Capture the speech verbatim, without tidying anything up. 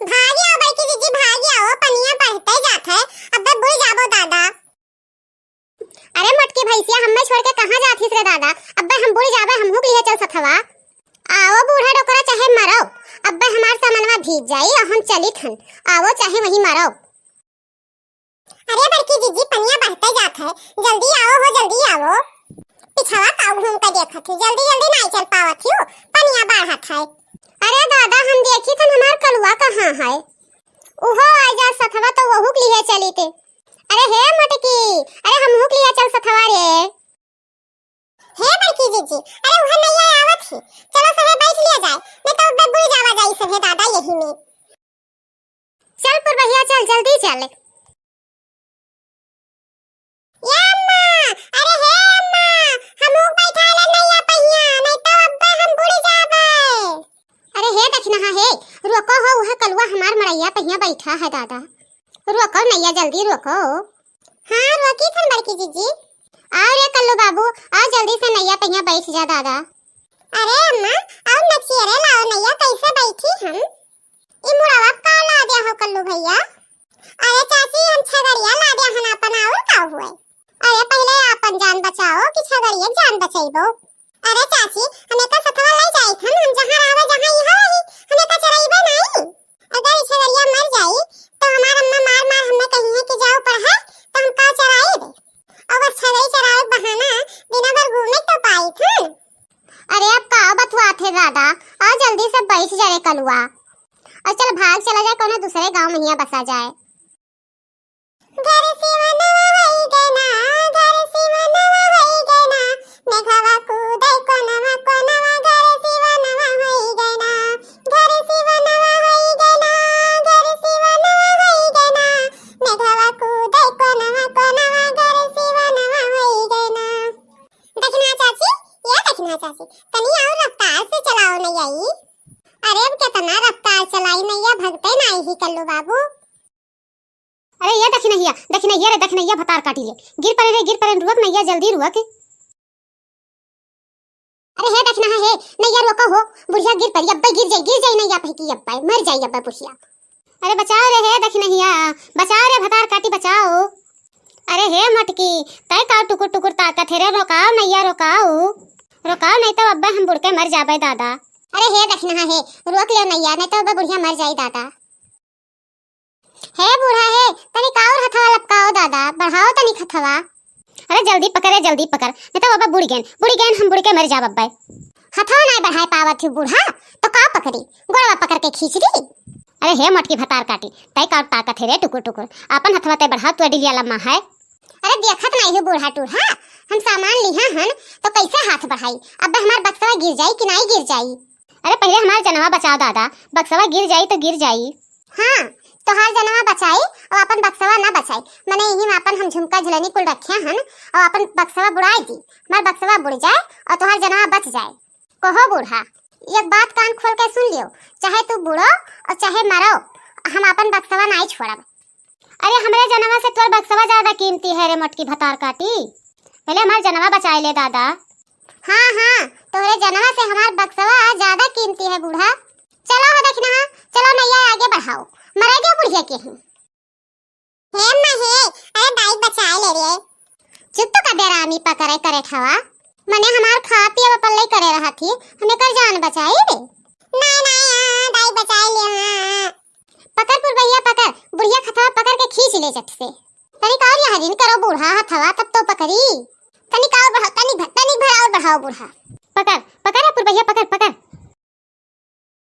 भाग आओ बड़की जीजी, भाग आओ, पनिया बढ़ते जात है, अब्बे बुड़ जाबो दादा। अरे मोटकी भैंसिया, हम्मे छोड़ के कहाँ जात हिस रे दादा? अब्बे हम बुड़ जाबे, हमहू के लिए चल सथवा। आओ बूढ़ा डोकरा, चाहे मरो, अब्बे हमार सामनवा भीज जाई और हम चलित हन। आओ चाहे वहीं मरो। अरे बड़की जीजी, पनिया बढ़ते जात है, जल्दी आओ हो, जल्दी आओ। पिछवा का घूम के देखत ही, जल्दी जल्दी नाई चल पावत ही, पनिया बढ़त है। अरे दादा, हम देखी थन हमार कलुआ कहाँ है? उहो आ जा सथवा तो वहू के लिए चली थे। अरे हे मोटकी, अरे हमहू के लिए चल सथवा रे। हे बड़की जीजी, अरे उहे नैया आवत ही, चलो सभे बैठ लिया जाए, नहीं तो उबे बुड़ जावा जाई सभे दादा यही में। चल पुरबहिया चल, जल्दी चल। ए अम्मा, अरे हे अम्मा, हमहू बैठा ले नैया पहिया, नहीं तो अब्बे हम बुड़ जाबे। अरे हे दखिनहा हे, रोको हो, उहे कलुआ हमार मड़ैया पहिया बैठा है दादा। रोको नैया, जल्दी रोको। हाँ, रोकी थन बड़की जीजी। आओ रे कल्लू बाबू, आओ जल्दी से नैया पहिया बैठ जा दादा। अरे अम्मा, आओ नक्सियरे लाओ नैया, कैसे बैठी हम? ई मुड़वा का लाद्या हो कल्लू भैया? अरे चाची, हम छगड़िया लाद्या हन आपन, और का हुए? अरे पहिले आपन जान बचाओ कि छगड़िया के जान बचैबो? अरे चाची, हम एका सथवा ले जाइत हन, हम जहाँ रहबे जहाँ इहाँ रही, हम एका चरैबे नहीं। अगर ई छगड़िया मर जाई तो हमार अम्मा मार मार हमें कही है कि जाओ पढ़े, तो हम का चराई दे? अगर छगड़ी चरावे के बहाना दिना भर घूमे तो पाई थन। अरे अब का बतुआत है दादा, आ जल्दी से बैठ जा रे कलुआ, और चल भाग चला जाए, कोनो दूसरे गांव में हियां बसा जाए। घर सिवनवा होई गए ना, घर सिवनवा होई गए ना, मेघवा कूदे कोनवा कोनवा, घर सिवनवा होई गए ना, घर सिवनवा होई गए ना, घर सिवनवा होई गए ना, मेघवा कूदे कोनवा कोनवा, घर सिवनवा होई गए ना। दखिनहा चाची, ए दखिनहा चाची, तनी और रफ्तार से चलाओ नैया ई। अरे अब केतना रफ्तार चलाई नैया, भगते नाई ही कल्लू बाबू। अरे ए दखिनहिया, दखिनहिया रे दखिनहिया, भतार काटी ले। गिर परे रे, गिर परे, रुक नैया, जल्दी रुक। अरे हे दखिनहा हे, नैया रोको हो, बुढ़िया गिर परी, अब्बे गिर जाई, गिर जाई नैया पहकी अब्बे, मर जाई अब्बे बुढ़िया। अरे बचाओ रे हे दखिनहिया, बचाओ रे भतार काटी बचाओ। अरे हे मटकी, तै का टुकुर टुकुर ताकत है रे, रोकाओ नैया रोकाओ, रोकाओ नहीं तो अब्बे हम बुड़ के मर जाबे दादा। अरे हे दखिनहा हे, रोक ले नैया, नहीं तो अब्बे बुढ़िया मर जाई दादा। हे बूढ़ा हे, तनिक और हथवा लपकाओ दादा, बढ़ाओ तनिक हथवा। अरे जल्दी पकड़ रे, जल्दी पकड़, नहीं तो अब्बे बुड़ गेन, बुड़ गेन, हम बुड़ के मर जाब अब्बे। हथवा नाई बढ़ाए पावत ही बूढ़ा, तो का पकड़ी? गोड़वा पकड़ के खींच दी। अरे हे मोटकी भतार काटी, तै का ताकत है रे टुकुर टुकुर, आपन हथवा तै बढ़ाओ, तोर डिलिया लम्मा है। अरे देखत नाई हो बूढ़ा टूढ़ा, हम सामान लिहा हन तो कैसे हाथ बढ़ाई? अब्बे हमार बक्सवा गिर जाई कि नाई गिर जाई? अरे पहिले हमार जनवा बचाओ दादा, बक्सवा गिर जाई तो गिर जाई। हाँ, तोहार जनवा बचाई और आपन बक्सवा ना बचाई, मने यही में आपन हम झुमका झुलनी कुल रखे हन और आपन बक्सवा बुड़ाई दी, हमार बक्सवा बुड़ जाए और तोहार जनवा बच जाए। कहो बूढ़ा, एक बात कान खोल के सुन लियो, चाहे तू बुड़ो और चाहे मरो, हम आपन बक्सवा नाई छोड़ब। अरे हमरे जनवा से तोर बक्सवा ज्यादा कीमती है रे मोटकी भतार काटी, पहिले हमार जनवा बचाए ले दादा। हाँ हाँ, तोहरे जनवा से हमार बक्सवा ज्यादा कीमती है बूढ़ा। चलो हो दखिनहा, चलो नैया आगे बढ़ाओ, मरे दे बुढ़िया के ही। हे अम्मा हे, अरे दाई बचाए ले रे। चुप तो कर दे रानी, पकड़े करे ठवा। मने हमार खा पिए पल्ले करे रहत ही, हम एकर जान बचाई रे। नाई नाई, हाँ, दाई बचाए ले, हाँ। पकड़ पुरबहिया पकड़, बुढ़िया खथवा पकड़ के खींच ले झट से। तनिक और यहाँ दिन करो बूढ़ा हथवा, तब तो पकड़ी। तनिक और बढ़ाओ, तनिक भ-, तनिक भर और बढ़ाओ बूढ़ा। पकड़, पकड़ रे पुरबहिया पकड़, पकड़।